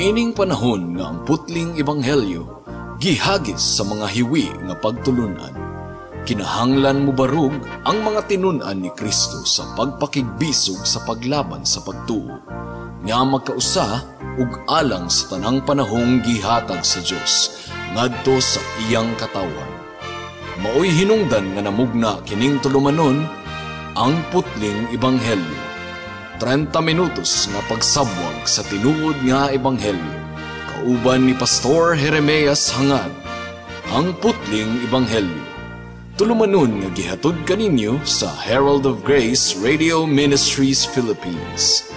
Niining panahon nga ang putling ebanghelyo gihagis sa mga hiwi nga pagtulunan, kinahanglan mobarog ang mga tinun-an ni Kristo sa pagpakigbisog sa paglaban sa pagtuo, nga magkausa ug alang sa tanang panahong gihatag sa Dios ngadto sa iyang katawhan. Maoy hinungdan nga namugna kining tulumanon, Ang Putling Ebanghelyo. 30 minutos nga pagsabwag sa tinuod nga ebanghelyo. Kauban ni Pastor Jeremias Hangad, Ang Putling Ebanghelyo. Tulumanon nga gihatod kaninyo sa Herald of Grace Radio Ministries Philippines.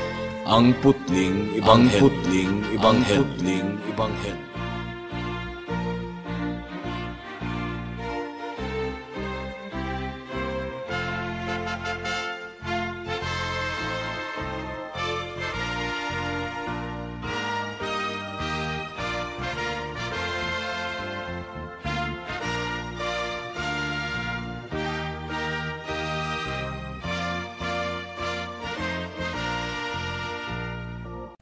Ang Putling Ebanghelyo. Ang Putling Ebanghelyo. Putling Ebanghelyo.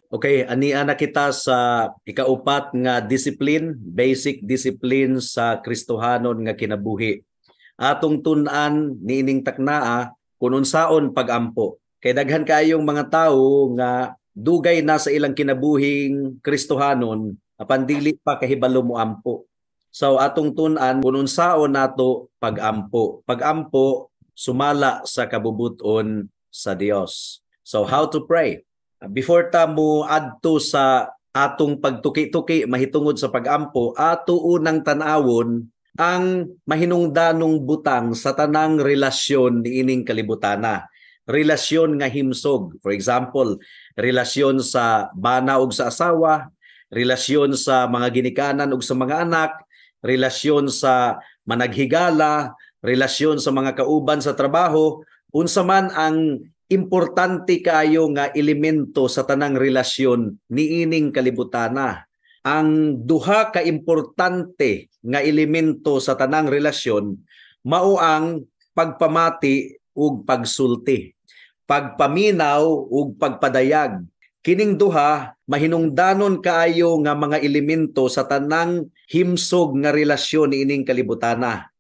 Okay, ania na kita sa ikaupat nga discipline, basic discipline sa Kristohanon nga kinabuhi. Atong tun-an niining taknaa kun unsaon pagampo. Kay daghan kaayong mga tawo nga dugay na sa ilang kinabuhing Kristohanon apan dili pa kahibalo moampo. So atong tun-an kun unsaon nato pagampo. Pagampo sumala sa kabubuton sa Dios. So how to pray? Before ta mo adto sa atong pagtuki-tuki mahitungod sa pagampo, ato unang tan-awon ang mahinungdanong butang sa tanang relasyon niining kalibutana. Relasyon nga himsog. For example, relasyon sa bana ug sa asawa, relasyon sa mga ginikanan ug sa mga anak, relasyon sa managhigala, relasyon sa mga kauban sa trabaho, unsa man ang importante kaayo nga elemento sa tanang relasyon niining kalibutana. Ang duha ka importante nga elemento sa tanang relasyon mao ang pagpamati ug pagsulti, pagpaminaw ug pagpadayag. Kining duha mahinungdanon kaayo nga mga elemento sa tanang himsog nga relasyon niining kalibutana.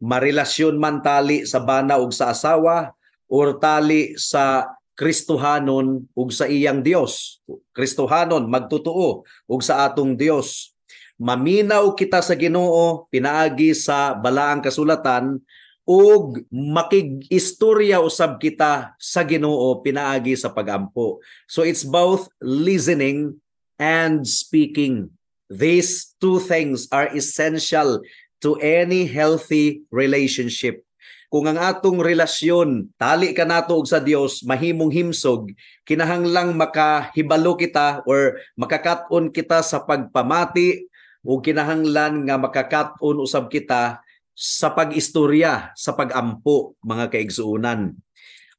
Marelasyon man tali sa bana ug sa asawa, or tali sa Kristohanon ug sa iyang Dios. Kristohanon magtotoo ug sa atong Dios. Maminaw kita sa Ginoo pinaagi sa balaang kasulatan ug makig-istorya usab kita sa Ginoo pinaagi sa pagampo. So it's both listening and speaking. These two things are essential to any healthy relationship. Kung ang atong relasyon tali kanato og sa Dios mahimong himsog, kinahanglang makahibalo kita or makakat-on kita sa pagpamati ug kinahanglan nga makakat-on usab kita sa pag-istorya, sa pagampo, mga kaigsuonan.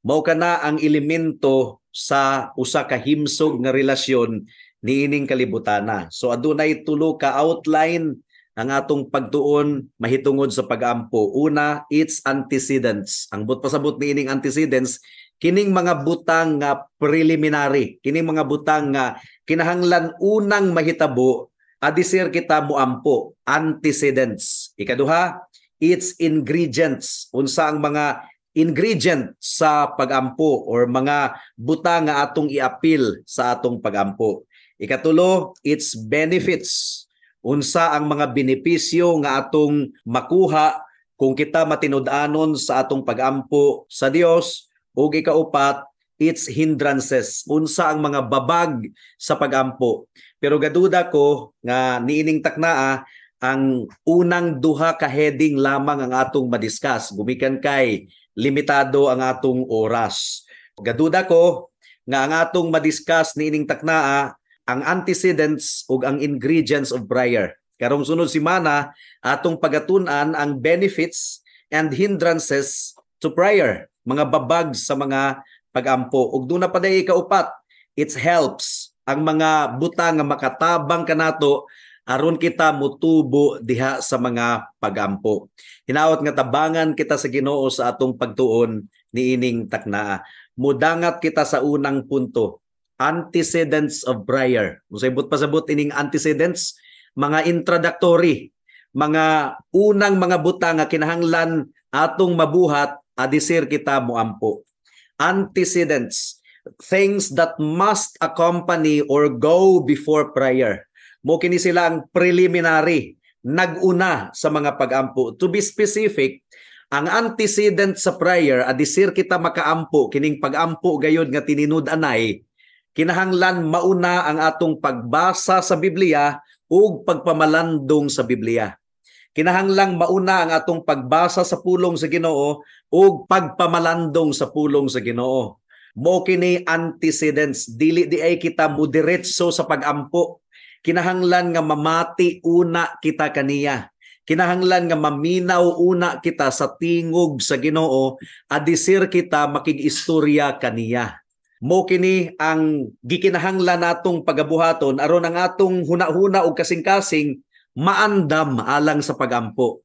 Mao kana ang elemento sa usa ka himsog nga relasyon niining kalibutana. So adunay tulo ka outline ang atong pagtuon mahitungod sa pagampo. Una, its antecedents. Ang but pasabot niining antecedents, kining mga butang nga preliminary, kining mga butang nga kinahanglan unang mahitabo adisir kita moampo, antecedents. Ikaduha, its ingredients. Unsa ang mga ingredient sa pagampo or mga butang nga atong iapil sa atong pagampo. Ikatulo, its benefits. Unsa ang mga benepisyo nga atong makuha kung kita matinud-anon sa atong pagampo sa Dios. Ug ikaupat, its hindrances. Unsa ang mga babag sa pagampo. Pero gaduda ko nga niining taknaa ang unang duha ka heading lamang ang atong madiscuss gumikan kay limitado ang atong oras. Gaduda ko nga ang atong madiscuss niining taknaa ang antecedents ug ang ingredients of prayer. Karong sunod semana atong pagatun-an ang benefits and hindrances to prayer, mga babag sa mga pagampo. Ug duna pa day ikaupat, its helps, ang mga butang nga makatabang kanato aron kita mutubo diha sa mga pagampo. Hinaot nga tabangan kita sa Ginoo sa atong pagtuon niining taknaa. Mudangat kita sa unang punto, Antecedents of prayer. Unsay buot pasabot ining antecedents? Mga introductory, mga unang mga butang nga kinahanglan atong mabuhat adisir kita moampo. Antecedents, things that must accompany or go before prayer. Mo kini sila ang preliminary, naguna sa mga pagampo. To be specific, ang antecedent sa prayer adisir kita makaampo, kining pagampo gayud nga tininud-anay, kinahanglan mauna ang atong pagbasa sa Biblia ug pagpamalandong sa Biblia. Kinahanglang mauna ang atong pagbasa sa pulong sa Ginoo ug pagpamalandong sa pulong sa Ginoo. Mo kini antecedents, dili di ay kita mudiretso sa pagampo. Kinahanglan nga mamati una kita kaniya. Kinahanglan nga maminaw una kita sa tingog sa Ginoo adisir kita makig-istorya kaniya. Mo kini ang gikinahanglan natong pagabuhaton aron ang atong huna-huna ug kasing-kasing maandam alang sa pagampo.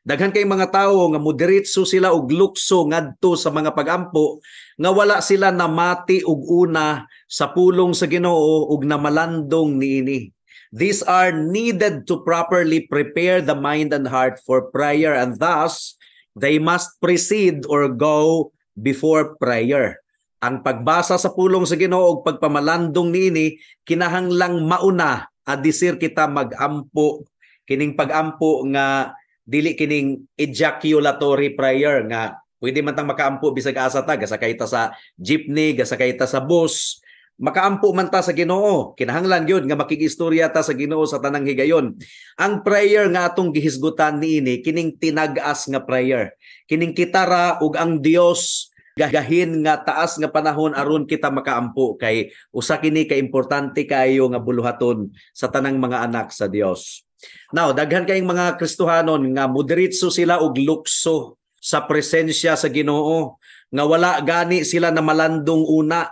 Daghan kay mga tawo nga mudiretso sila og lukso ngadto sa mga pagampo nga wala sila namati og una sa pulong sa Ginoo ug namalandong niini. These are needed to properly prepare the mind and heart for prayer, and thus they must precede or go before prayer. Ang pagbasa sa pulong sa Ginoo ug pagpamalandong niini kinahanglang mauna adisir kita magampo, kining pagampo nga dili kining ejaculatory prayer nga pwede man tang makaampo bisag asa ta, gasakay ta sa jeepney, gasakay ta sa bus, makaampo man ta sa Ginoo. Kinahanglan gyud nga makigistorya ta sa Ginoo sa tanang higayon. Ang prayer nga atong gihisgutan niini, kining tinag-as nga prayer, kining kitara ug ang Dios gahin nga taas nga panahon aron kita makaampo, kay usa kini ka importante kaayo nga buluhaton sa tanang mga anak sa Dios. Now, daghan kayong mga Kristohanon nga mudiretso sila og lukso sa presensya sa Ginoo nga wala gani sila na malandong una.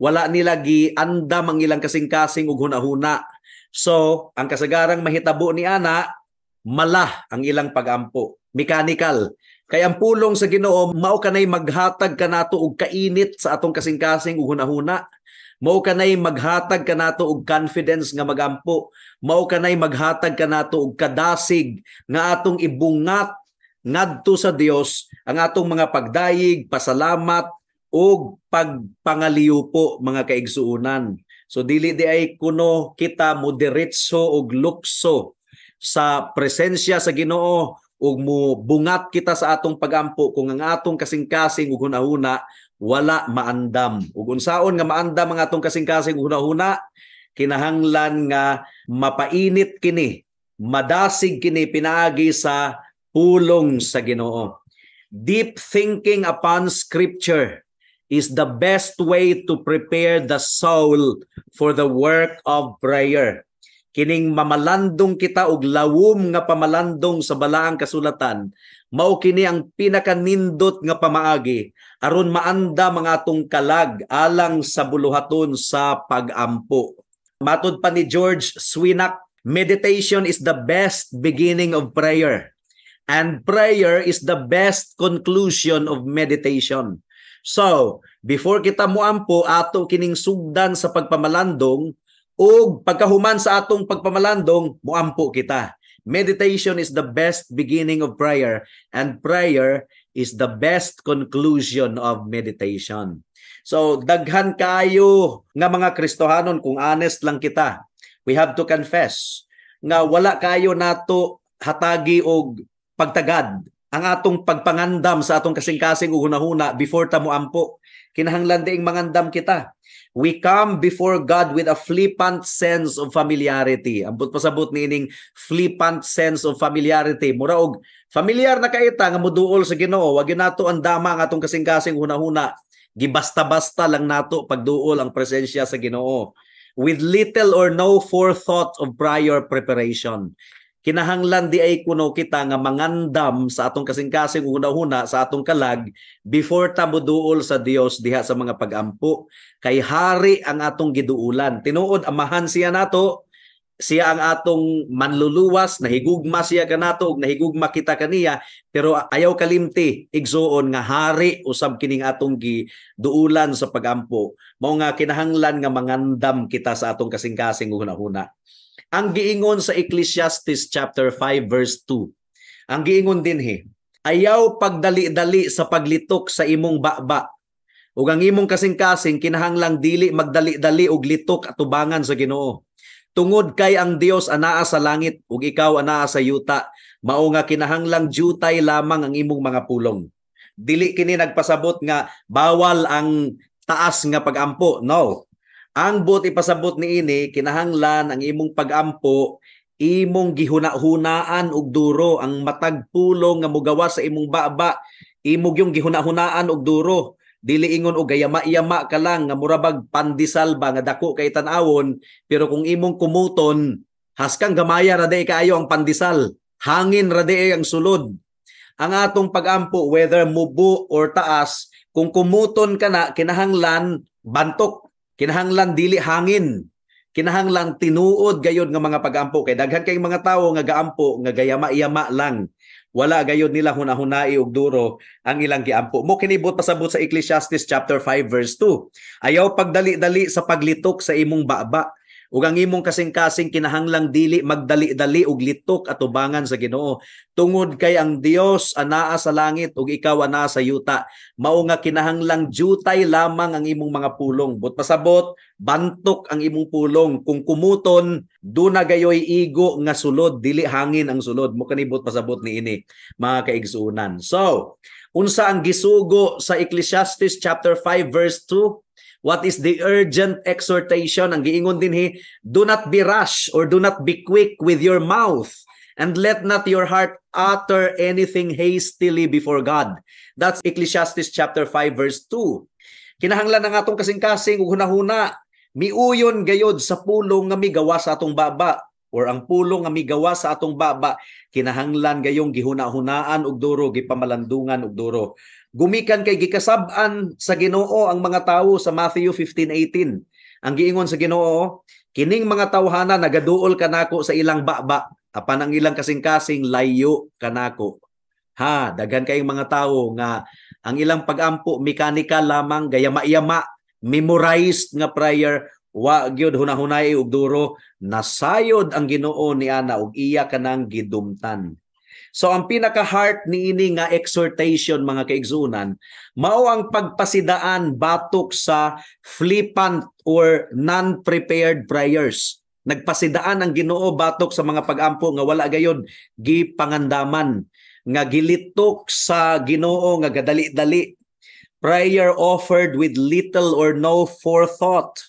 Wala nila giandam ang ilang kasing-kasing ug hunahuna. So, ang kasagarang mahitabo ni ana, mala ang ilang pagampo, mechanical. Kay ang pulong sa Ginoo mao kanay maghatag kanato og kainit sa atong kasing-kasing ug hunahuna. Mao kanay maghatag kanato og confidence nga magampo. Mao kanay maghatag kanato og kadasig nga atong ibungat ngadto sa Dios ang atong mga pagdayig, pasalamat ug pagpangaliupo, mga kaigsuonan. So dili di ay kuno kita mo diretso og lukso sa presensya sa Ginoo ug mo bungat kita sa atong pagampo kung ang atong kasing-kasing ug hunahuna wala maandam. Ug unsaon nga maandam ang atong kasing-kasing ug hunahuna? Kinahanglan nga mapainit kini, madasig kini pinaagi sa pulong sa Ginoo. Deep thinking upon Scripture is the best way to prepare the soul for the work of prayer. Kining mamalandong kita og lawom nga pamalandong sa balaang kasulatan, mao kini ang pinakanindot nga pamaagi aron maandam ang atong kalag alang sa buluhaton sa pagampo. Matod pa ni George Swinnock, meditation is the best beginning of prayer and prayer is the best conclusion of meditation. So, before kita moampo, ato kining sugdan sa pagpamalandong ug pagkahuman sa atong pagpamalandong, moampo kita. Meditation is the best beginning of prayer and prayer is the best conclusion of meditation. So daghan kayo nga mga Kristohanon, kung honest lang kita, we have to confess nga wala kayo nato hatagi og pagtagad ang atong pagpangandam sa atong kasing-kasing ug hunahuna before ta moampo. Kinahanglan diing mangandam kita. We come before God with a flippant sense of familiarity. Ambot pasabot niining flippant sense of familiarity, mura og familiar na kaita nga moduol sa Ginoo, wa nato andama ang atong kasing-kasing hunahuna. Gibasta-basta lang nato pagduol ang presensya sa Ginoo with little or no forethought of prior preparation. Kinahanglan di ay kuno kita nga mangandam sa atong kasing-kasing hunahuna, sa atong kalag, before ta moduol sa Dios diha sa mga pagampo, kay hari ang atong giduulan. Tinuod amahan siya nato, Siya ang atong manluluwas, nahigugma siya kanato ug nahigugma kita kaniya, pero ayaw kalimti, igsuon, nga hari usab kining atong giduulan sa pagampo. Mao nga kinahanglan nga mangandam kita sa atong kasing-kasing ug hunahuna. Ang giingon sa Ecclesiastes chapter 5 verse 2. Ang giingon dinhi, "Ayaw pagdali-dali sa paglitok sa imong baba. Ug ang imong kasing-kasing kinahanglang dili magdali-dali og litok atubangan sa Ginoo. Tungod kay ang Dios anaa sa langit ug ikaw anaa sa yuta, mao nga kinahanglang jutay lamang ang imong mga pulong." Dili kini nagpasabot nga bawal ang taas nga pagampo. No. Ang buot ipasabot niini, kinahanglan ang imong pagampo imong gihuna-hunaan og duro. Ang matag pulong nga mugawas sa imong baba, imo gyung gihuna-hunaan og duro. Dili ingon og gayama-yama ka lang nga murabag pandesal ba nga dako kay tan-awon, pero kung imong kumuton, haskang gamaya ra diay kaayo ang pandesal, hangin ra diay ang sulod. Ang atong pagampo, whether mubo or taas, kung kumuton ka na, kinahanglan bantok, kinahanglan dili hangin, kinahanglan tinuod gayod nga mga pagampo, kay daghan kay mga tawo nga gaampo nga gayama-yama lang, wala gayod nila hunahunai og duro ang ilang giampo. Mao kini buot pasabot sa Ecclesiastes chapter 5 verse 2. "Ayaw pagdali-dali sa paglitok sa imong baba. Ug ang imong kasing-kasing kinahanglang dili magdali-dali og litok atubangan sa Ginoo. Tungod kay ang Dios anaa sa langit ug ikaw anaa sa yuta. Mao nga kinahanglang jutay lamang ang imong mga pulong." Buot pasabot, bantok ang imong pulong. Kung kumuton, duna gayoy igo nga sulod, dili hangin ang sulod. Mao kani buot pasabot niini, mga kaigsuonan. So, unsa ang gisugo sa Ecclesiastes chapter 5 verse 2? What is the urgent exhortation? Ang giingon dinhi, "Do not be rash or do not be quick with your mouth, and let not your heart utter anything hastily before God." That's Ecclesiastes chapter 5 verse 2. Kinahanglan ang atong kasing-kasing ug hunahuna miuyon gayod sa pulong nga migawas sa atong baba, or ang pulong nga migawas sa atong baba kinahanglan gayong gihuna-hunaan og duro, gipamalandungan og duro. Gumikan kay gikasab-an sa Ginoo ang mga tawo sa Matthew 15:18. Ang giingon sa Ginoo, "Kining mga tawhana nagaduol kanako sa ilang baba, apan ang ilang kasing-kasing layo kanako." Ha, daghan kayong mga tawo nga ang ilang pagampo mechanical lamang, gayama-yama, memorized nga prayer, wa gyud hunahunay og duro. Nasayod ang Ginoo ni ana ug iya kanang gidumtan. So ang pinaka-heart niini nga exhortation, mga kaigsuonan, mao ang pagpasidaan batok sa flippant or non-prepared prayers. Nagpasidaan ang Ginoo batok sa mga pagampo nga wala gayod gipangandaman, nga gilitok sa Ginoo nga gadali-dali. Prayer offered with little or no forethought.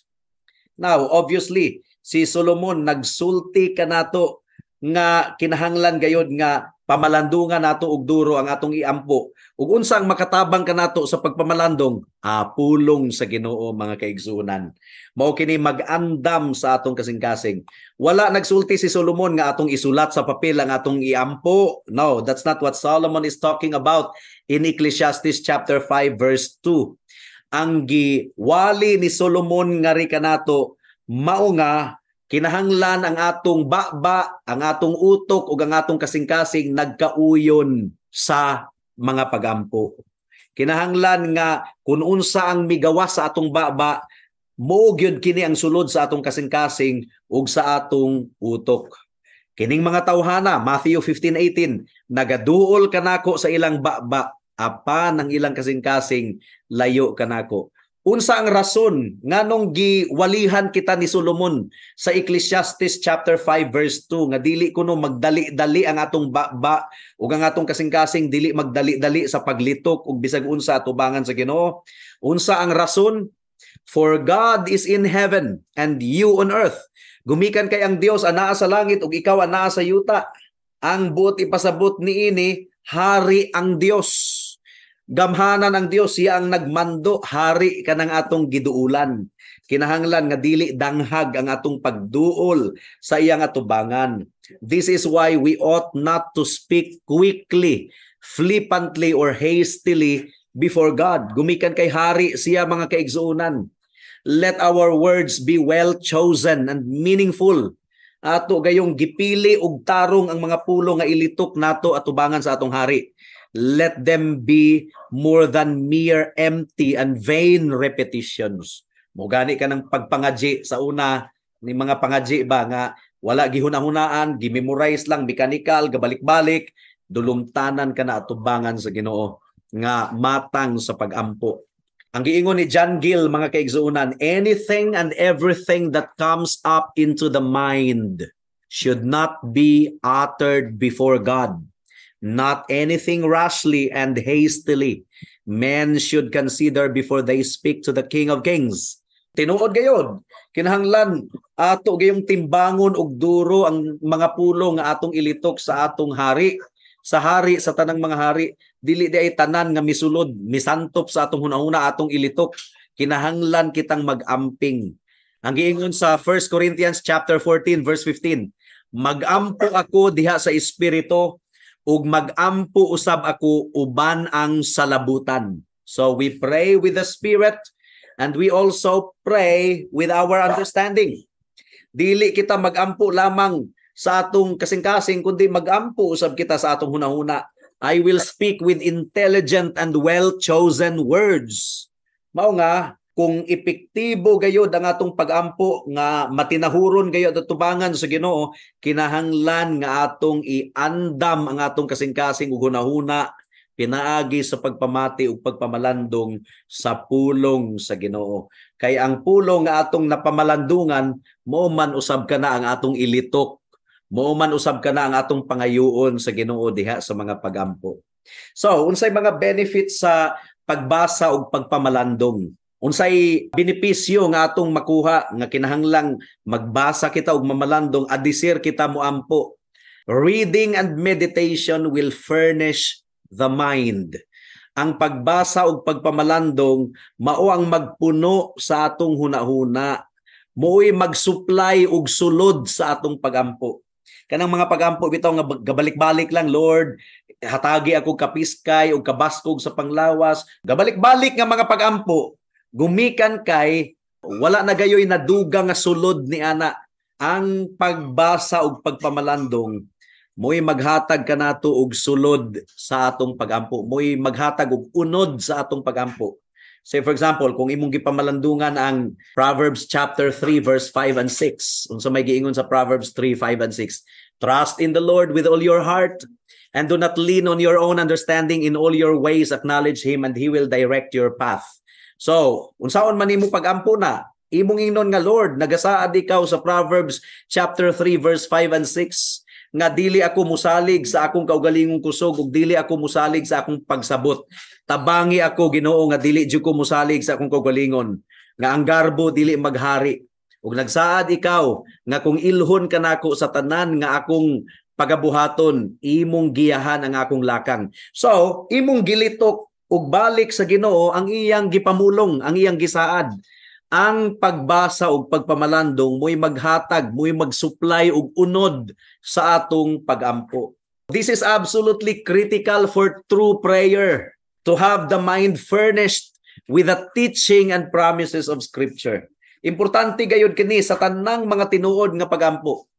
Now, obviously, si Solomon nagsulti kanato nga kinahanglan gayod nga pamalandungan nato og duro ang atong iampo. Ug unsa ang makatabang kanato sa pagpamalandong? Ah, pulong sa Ginoo, mga kaigsuonan. Mao kini mag-andam sa atong kasing-kasing. Wala nagsulti si Solomon nga atong isulat sa papel ang atong iampo. No, that's not what Solomon is talking about in Ecclesiastes chapter 5 verse 2. Ang giwali ni Solomon ngari kanato mao nga kinahanglan ang atong baba, ang atong utok ug ang atong kasing-kasing nagkauyon sa mga pagampo. Kinahanglan nga kung unsa ang migawas sa atong baba, mao gyud kini ang sulod sa atong kasing-kasing ug sa atong utok. "Kining mga tawhana," Matthew 15:18, "nagaduol kanako sa ilang baba, apan ang ilang kasing-kasing layo kanako." Unsa ang rason nganong giwalihan kita ni Solomon sa Ecclesiastes chapter 5 verse 2 nga dili kuno magdali-dali ang atong baba ug ang atong kasing-kasing, dili magdali-dali sa paglitok ug bisag unsa atubangan sa Ginoo? Unsa ang rason? For God is in heaven and you on earth. Gumikan kay ang Dios anaa sa langit ug ikaw anaa sa yuta. Ang buot ipasabot niini, hari ang Dios. Gamhanan ang Dios, siya ang nagmando, hari kanang atong giduulan. Kinahanglan nga dili danghag ang atong pagduol sa iyang atubangan. This is why we ought not to speak quickly, flippantly or hastily before God. Gumikan kay hari siya, mga kaigsuonan. Let our words be well chosen and meaningful. Ato gayong gipili og tarong ang mga pulong nga ilitok nato atubangan sa atong hari. Let them be more than mere empty and vain repetitions. Mo gani ka ng pagpangadji sa una ni mga pangadji ba nga wala gihuna-hunaan, gimemorize lang, mechanical, gabalik-balik, dulumtanan ka na atubangan sa Ginoo nga matang sa pagampo. Ang giingon ni John Gill, mga kaigsuonan, "Anything and everything that comes up into the mind should not be uttered before God. Not anything rashly and hastily. Men should consider before they speak to the King of Kings." Tinuod gayod, kinahanglan ato gayong timbangon og duro ang mga pulong nga atong ilitok sa atong hari, sa hari sa tanang mga hari. Dili di ay tanan nga misulod, misantop sa atong hunahuna, atong ilitok. Kinahanglan kitang mag-amping. Ang giingon sa 1 Corinthians chapter 14 verse 15, "Magampo ako diha sa espiritu ug magampo usab ako uban ang salabutan." So we pray with the spirit and we also pray with our understanding. Dili kita magampo lamang sa atong kasing-kasing kundi magampo usab kita sa atong hunahuna. "I will speak with intelligent and well-chosen words." Mao nga kung epektibo gayod ang atong pagampo nga matinahuron gayod at tubangan sa Ginoo, kinahanglan nga atong iandam ang atong kasing-kasing ug hunahuna pinaagi sa pagpamati ug pagpamalandong sa pulong sa Ginoo. Kay ang pulong nga atong napamalandungan, mao man usab kana ang atong ilitok, mao man usab kana ang atong pangayuon sa Ginoo diha sa mga pagampo. So, unsay mga benefits sa pagbasa ug pagpamalandong? Unsay benepisyo nga atong makuha nga kinahanglang magbasa kita ug mamalandong adisir kita moampo? Reading and meditation will furnish the mind. Ang pagbasa ug pagpamalandong mao ang magpuno sa atong hunahuna. Mo'y mag-supply og sulod sa atong pagampo. Kanang mga pagampo bitaw nga gabalik-balik lang, "Lord, hatagi ako kapiskay ug kabaskog sa panglawas." Gabalik-balik nga mga pagampo, gumikan kay wala na gayoy nadugang nga sulod ni ana. Ang pagbasa ug pagpamalandong mo'y maghatag kanato og sulod sa atong pagampo, mo'y maghatag og unod sa atong pagampo. Say, for example, kung imong gipamalandungan ang Proverbs chapter 3 verse 5 and 6. Unsa may giingon sa Proverbs 3, 5 and 6? "Trust in the Lord with all your heart and do not lean on your own understanding. In all your ways acknowledge Him and He will direct your path." So, unsaon man nimo pagampo na, imong ingnon nga, "Lord, nagasaad ikaw sa Proverbs chapter 3 verse 5 and 6 nga dili ako musalig sa akong kaugalingong kusog ug dili ako musalig sa akong pagsabot. Tabangi ako, Ginoo, nga dili jud ko musalig sa akong kaugalingon, nga ang garbo dili maghari. Ug nagsaad ikaw nga kung ilhon kanako sa tanan nga akong pagabuhaton, imong giyahan ang akong lakang." So, imong gilitok ug balik sa Ginoo ang iyang gipamulong, ang iyang gisaad. Ang pagbasa ug pagpamalandong mo'y maghatag, mo'y mag-supply og unod sa atong pagampo. This is absolutely critical for true prayer, to have the mind furnished with the teaching and promises of Scripture. Importante gayud kini sa tanang mga tinuod nga pagampo.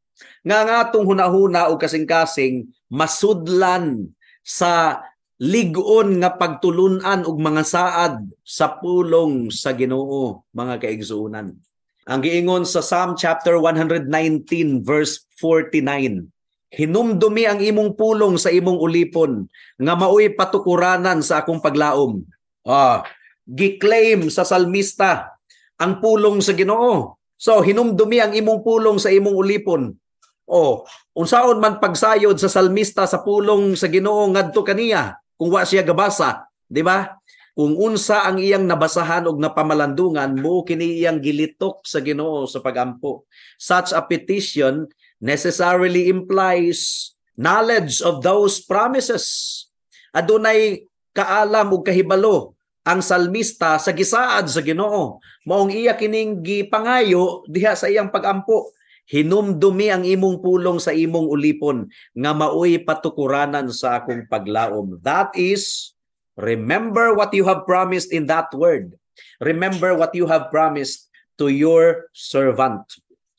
Nga ang atong hunahuna o kasing-kasing masudlan sa lig-on nga pagtulunan og mga saad sa pulong sa Ginoo, mga kaigsuonan. Ang giingon sa Psalm chapter 119 verse 49, "Hinumdumi ang imong pulong sa imong ulipon nga maoy patukuranan sa akong paglaom." Ah, gi-claim sa salmista ang pulong sa Ginoo. So, "Hinumdumi ang imong pulong sa imong ulipon." Oh, unsaon man pagsayod sa salmista sa pulong sa Ginoo ngadto kaniya kung wa siya gabasa, di ba? Kung unsa ang iyang nabasahan og napamalandungan, mo kini iyang gilitok sa Ginoo sa pagampo. Such a petition necessarily implies knowledge of those promises. Adunay kaalam ug kahibalo ang salmista sa gisaad sa Ginoo. Maong iya kining gipangayo diha sa iyang pagampo. "Hinumdumi ang imong pulong sa imong ulipon nga maoy patukuranan sa akong paglaom." That is, remember what you have promised in that word. Remember what you have promised to your servant.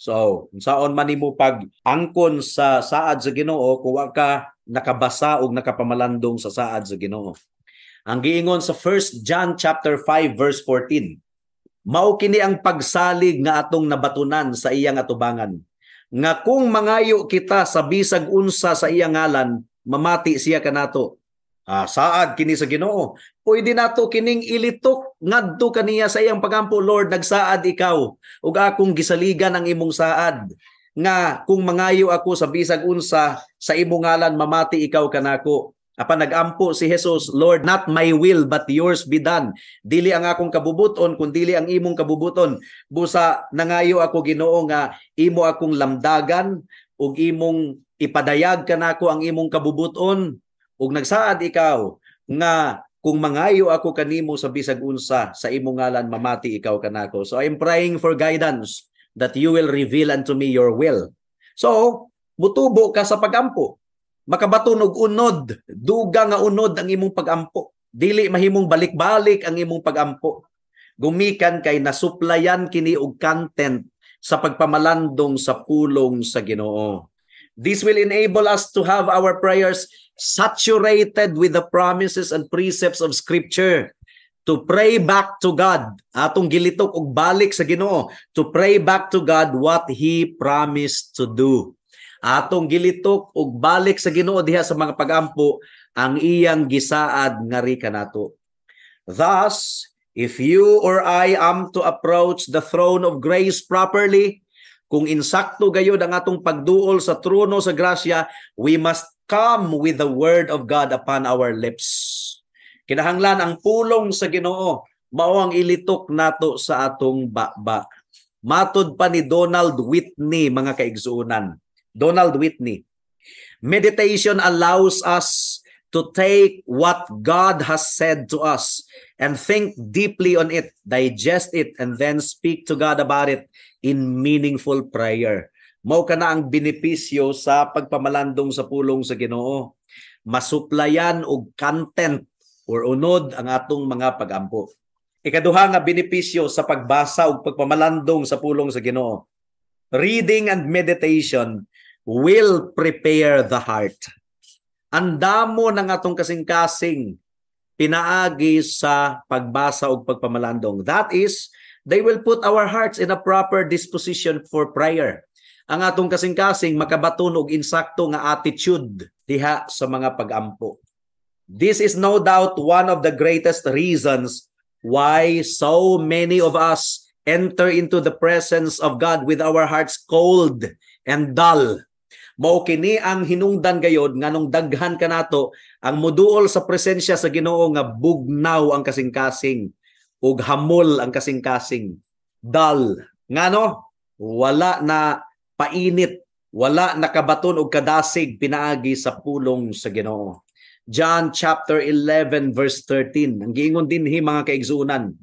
So, unsaon man nimo pag angkon sa saad sa Ginoo kung wa ka nakabasa og nakapamalandong sa saad sa Ginoo? Ang giingon sa 1 John chapter 5 verse 14, "Mao kini ang pagsalig nga atong nabatunan sa iyang atubangan, nga kung mangayo kita sa bisag unsa sa iyang ngalan, mamati siya kanato." Ah, saad kini sa Ginoo. Pwede nato kining ilitok ngadto kaniya sa iyang pagampo. "Lord, nagsaad ikaw ug akong gisaligan ang imong saad nga kung mangayo ako sa bisag unsa sa imong ngalan, mamati ikaw kanako." Apan nagampo si Jesus, "Lord, not my will but yours be done." Dili ang akong kabubuton kun dili ang imong kabubuton. Busa nangayo ako, Ginoo, nga imo akong lamdagan ug imong ipadayag kanako ang imong kabubuton, ug nagsaad ikaw nga kung mangayo ako kanimo sa bisag unsa sa imong ngalan, mamati ikaw kanako. So I am praying for guidance that you will reveal unto me your will. So mutubo ka sa pagampo. Makabaton og unod, duga nga unod ang imong pagampo. Dili mahimong balik-balik ang imong pagampo. Gumikan kay nasuplayan kini og content sa pagpamalandong sa pulong sa Ginoo. This will enable us to have our prayers saturated with the promises and precepts of Scripture. To pray back to God, atong gilitok og balik sa Ginoo, to pray back to God what He promised to do. Atong gilitok og balik sa Ginoo diha sa mga pagampo ang iyang gisaad ngari kanato. Thus, if you or I am to approach the throne of grace properly, kung insakto gayud ang atong pagduol sa trono sa grasya, we must come with the word of God upon our lips. Kinahanglan ang pulong sa Ginoo mao ang ilitok nato sa atong baba. Matod pa ni Donald Whitney, mga kaigsuonan. Donald Whitney, "Meditation allows us to take what God has said to us and think deeply on it, digest it, and then speak to God about it in meaningful prayer." Mao kana ang benepisyo sa pagpamalandong sa pulong sa Ginoo. Masuplayan og content or unod ang atong mga pagampo. Ikaduha nga benepisyo sa pagbasa ug pagpamalandong sa pulong sa Ginoo. Reading and meditation will prepare the heart. Andamo ng atong kasing-kasing pinaagi sa pagbasa ug pagpamalandong. That is, they will put our hearts in a proper disposition for prayer. Ang atong kasing-kasing makabaton og insakto nga attitude diha sa mga pagampo. This is no doubt one of the greatest reasons why so many of us enter into the presence of God with our hearts cold and dull. Mao kini ang hinungdan gayod nganong daghan kanato ang muduol sa presensya sa Ginoo nga bugnaw ang kasing-kasing ug hamol ang kasing-kasing. Dull. Ngano? Wala na painit, wala nakabaton og kadasig pinaagi sa pulong sa Ginoo. John chapter 11 verse 13. Ang giingon dinhi, mga kaigsuonan,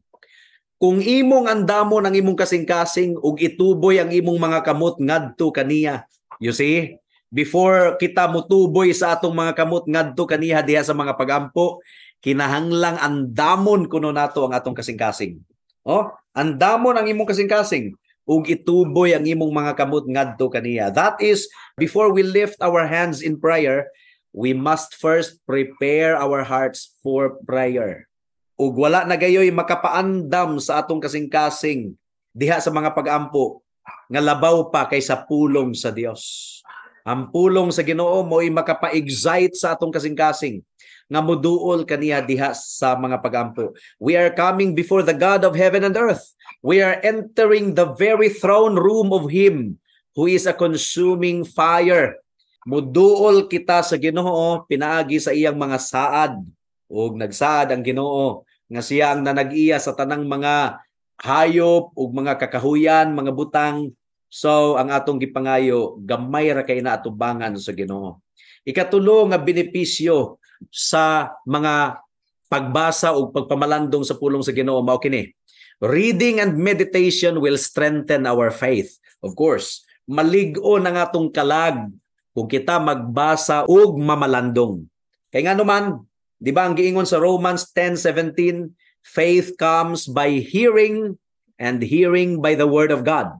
"Kung imong andamon ang imong kasing-kasing ug ituboy ang imong mga kamot ngadto kaniya." You see? Before kita mutuboy sa atong mga kamot ngadto kaniya diha sa mga pagampo, kinahanglang andamon kuno nato ang atong kasing-kasing. Oh, andamon ang imong kasing-kasing ug ituboy ang imong mga kamot ngadto kaniya. That is, before we lift our hands in prayer, we must first prepare our hearts for prayer. Ug wala na gayoy makapaandam sa atong kasing-kasing diha sa mga pagampo nga labaw pa kaysa pulong sa Dios. Ang pulong sa Ginoo mo'y makapa-excite sa atong kasing-kasing nga muduol kaniya diha sa mga pagampo. We are coming before the God of heaven and earth. We are entering the very throne room of Him who is a consuming fire. Muduol kita sa Ginoo pinaagi sa iyang mga saad, ug nagsaad ang Ginoo nga siya ang nanag-iya sa tanang mga hayop ug mga kakahuyan, mga butang. So ang atong gipangayo gamay ra kay na atubangan sa Ginoo. Ikatulo nga benepisyo sa mga pagbasa ug pagpamalandong sa pulong sa Ginoo mao kini. Reading and meditation will strengthen our faith. Of course, malig-on ang atong kalag kung kita magbasa ug mamalandong. Kay nga naman, di ba ang giingon sa Romans 10:17, "Faith comes by hearing and hearing by the word of God."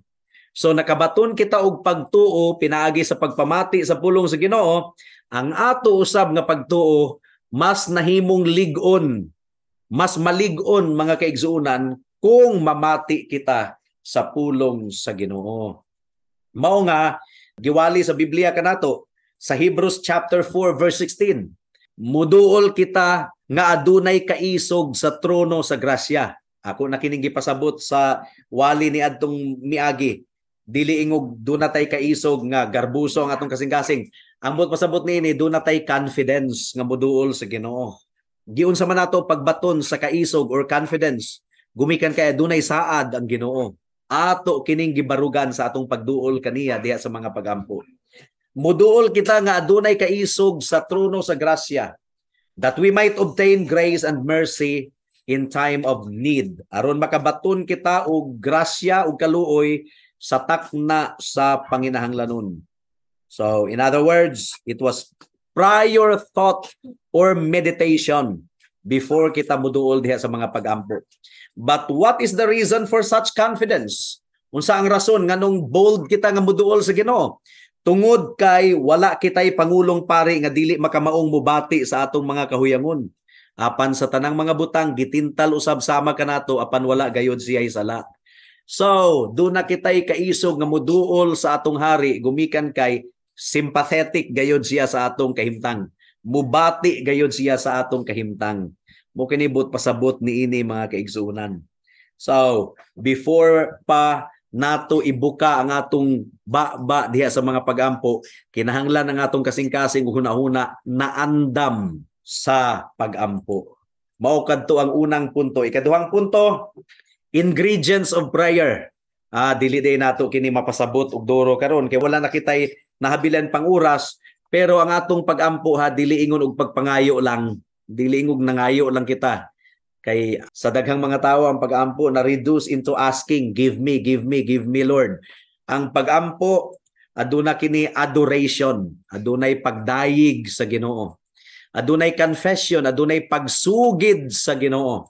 So nakabaton kita og pagtuo pinaagi sa pagpamati sa pulong sa Ginoo, ang ato usab nga pagtuo mas nahimong lig-on, mas malig-on, mga kaigsuonan, kung mamati kita sa pulong sa Ginoo. Mao nga giwali sa Biblia kanato sa Hebrews chapter 4 verse 16. Muduol kita nga adunay kaisog sa trono sa grasya. Ako na kining gipasabot sa wali ni adtong miagi. Dili ingog duna tay kaisog nga garbuso ang atong kasing-kasing. Ang buot pasabot niini, duna tay confidence nga muduol sa Ginoo. Giunsa man nato pagbaton sa kaisog or confidence? Gumikan kay dunay saad ang Ginoo. Ato kining gibarugan sa atong pagduol kaniya diha sa mga pagampo. Muduol kita nga adunay kaisog sa trono sa grasya, that we might obtain grace and mercy in time of need. Aron makabaton kita og grasya ug kaluoy sa takna sa panginahanglanon. So in other words, it was prior thought or meditation before kita muduol diha sa mga pagampo. But what is the reason for such confidence? Unsa ang rason nganong bold kita nga muduol sa Ginoo? Tungod kay wala kitay pangulong pari nga dili makamaong mubati sa atong mga kahuyangon. Apan sa tanang mga butang gitintal usab sama kanato, apan wala gayod siya'y sala. So, duna kitay kaisog nga muduol sa atong hari gumikan kay sympathetic gayod siya sa atong kahimtang. Mubati gayod siya sa atong kahimtang. Mao kini buot pasabot niini, mga kaigsuonan. So, before pa nato ibuka ang atong ba diha sa mga pagampo, kinahanglan ang atong kasing-kasing ug hunahuna naandam sa pagampo. Mao kadto ang unang punto. Ikaduhang punto, ingredients of prayer. Dili day nato kini mapasabot og duro karon kay wala na kitay nahabilin pang oras, pero ang atong pagampo ha, dili ingon og pagpangayo lang, dili ingog nangayo lang kita. Kay sa daghang mga tao, ang pag-ampo na reduce into asking, "Give me, give me, give me, Lord." Ang pag-ampo aduna kini adoration, adunay pagdayig sa Ginoo. Adunay confession, adunay pagsugid sa Ginoo.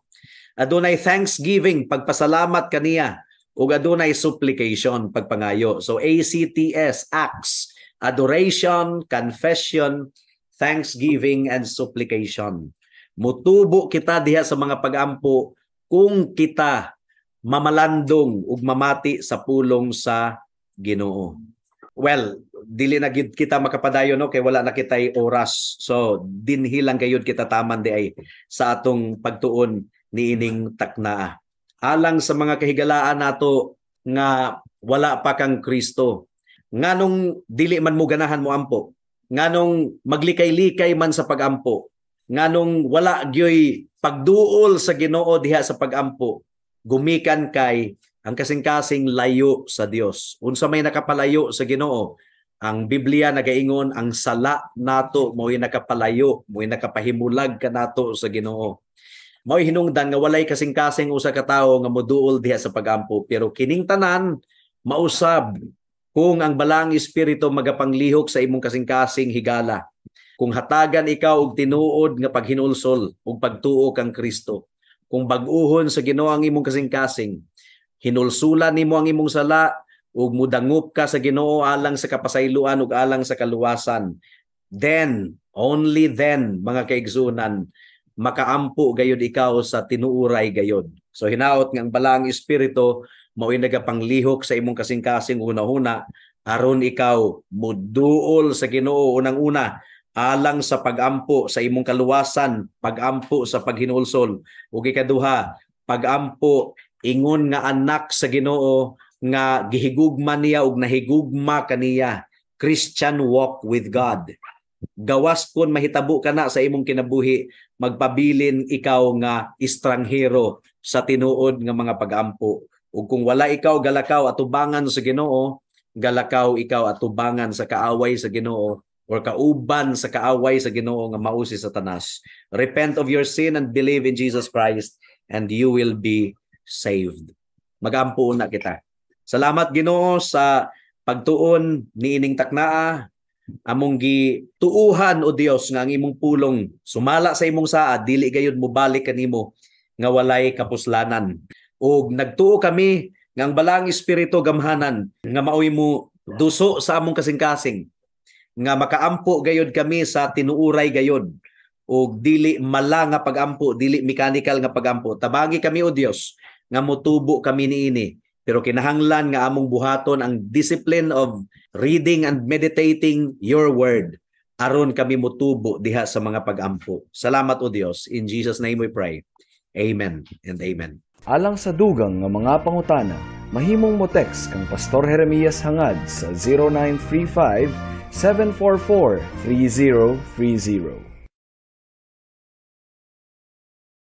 Adunay thanksgiving, pagpasalamat kaniya, ug adunay supplication, pagpangayo. So ACTS, acts, adoration, confession, thanksgiving and supplication. Mutubo kita diha sa mga pagampo kung kita mamalandong ug mamati sa pulong sa Ginoo. Well, dili na gid kita makapadayon, no, kay wala na kitay oras. So dinhi lang gayud kita taman di ay sa atong pagtuon niining taknaa. Alang sa mga kahigalaan nato nga wala pa kang Kristo, nganong dili man mo ganahan mo ampo? Nganong maglikay-likay man sa pagampo? Nganong wala gyoy pagduol sa Ginoo diha sa pagampo? Gumikan kay ang kasing-kasing layo sa Dios. Unsa may nakapalayo sa Ginoo? Ang Biblia nagaingon, ang sala nato mo'y nakapalayo, mo'y nakapahimulag kanato sa Ginoo. Mao'y hinungdan nga walay kasing-kasing usa ka tawo nga moduol diha sa pagampo, pero kining tanan mausab kung ang Balaang Espiritu magapanglihok sa imong kasing-kasing higala. Kung hatagan ikaw og tinuod nga paghinulsol ug pagtuo kang Kristo. Kung bag-uhon sa Ginoo ang imong kasing-kasing, hinulsulan nimo ang imong sala ug mudangop ka sa Ginoo alang sa kapasayloan ug alang sa kaluwasan. Then, only then, mga kaigsunan, makaampo gayud ikaw sa tinuuray gayud. So hinaot nga ang Balaang Espiritu mao'y nagapanglihok sa imong kasing-kasing hunahuna aron ikaw muduol sa Ginoo, unang-una alang sa pagampo sa imong kaluwasan, pagampo sa paghinulsol, ug ikaduha, pagampo ingon nga anak sa Ginoo nga gihigugma niya ug nahigugma kaniya, Christian walk with God. Gawas kon mahitabo kana sa imong kinabuhi, magpabilin ikaw nga estranghero sa tinuod nga mga pagampo. Ug kung wala ikaw galakaw atubangan sa Ginoo, galakaw ikaw atubangan sa kaaway sa Ginoo or kauban sa kaaway sa Ginoo nga mao si Satanas. Repent of your sin and believe in Jesus Christ and you will be saved. Magampo na kita. Salamat, Ginoo, sa pagtuon niining taknaa. Among gituuhan, o Dios, nga ang imong pulong sumala sa imong saad dili gayud mobalik kanimo nga walay kapuslanan. Ug nagtuo kami Nga ang Balaang Espiritu gamhanan nga maoy mo duso sa among kasing-kasing nga makaampo gayod kami sa tinuuray gayod og dili mala nga pagampo, dili mechanical nga pagampo. Tabangi kami, O Dios, nga motubo kami niini. Pero kinahanglan nga among buhaton ang discipline of reading and meditating your word aron kami motubo diha sa mga pagampo. Salamat, O Dios. In Jesus' name we pray. Amen and amen. Alang sa dugang nga mga pangutana, mahimong mo text kang Pastor Jeremias Hangad sa 0935 744 3030.